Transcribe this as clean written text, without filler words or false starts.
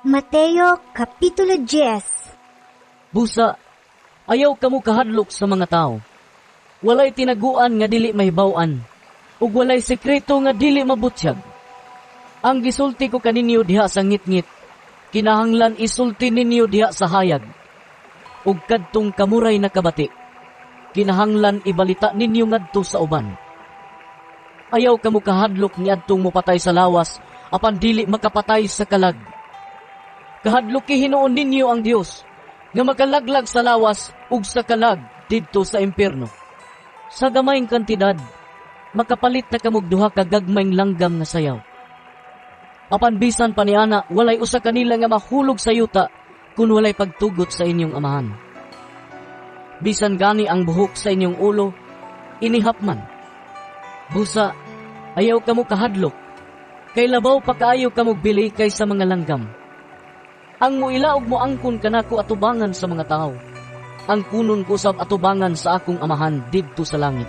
Mateo Kapitulo 10. Busa, ayaw kamo kahadlok sa mga tao. Walay tinaguan nga dili mahibaw-an, ug walay sekreto nga dili mabutyag. Ang gisulti ko kaninyo diha sa ngitngit, kinahanglan isulti ninyo diha sa hayag. Ug kadtong kamuray nakabati, kinahanglan ibalita ninyo ngadto sa uban. Ayaw kamo kahadlok niadtong mopatay sa lawas, apan dili makapatay sa kalag. Kahadloki hinuon ninyo ang Dios nga makalaglag sa lawas ug sa kalag didto sa impierno. Sa gamayng kantidad, makapalit na kamog duha ka gagmayng langgam nga sayaw. Apan bisan pa niana, walay usa kanila nga mahulog sa yuta kung walay pagtugot sa inyong Amahan. Bisan gani ang buhok sa inyong ulo, inihap man. Busa, ayaw kamo kahadlok, kay labaw pa kaayo kamog bili kaysa mga langgam. Ang muila og moangkon kanako atubangan sa mga tawo, angkunon ko usab atubangan sa akong Amahan didto sa langit.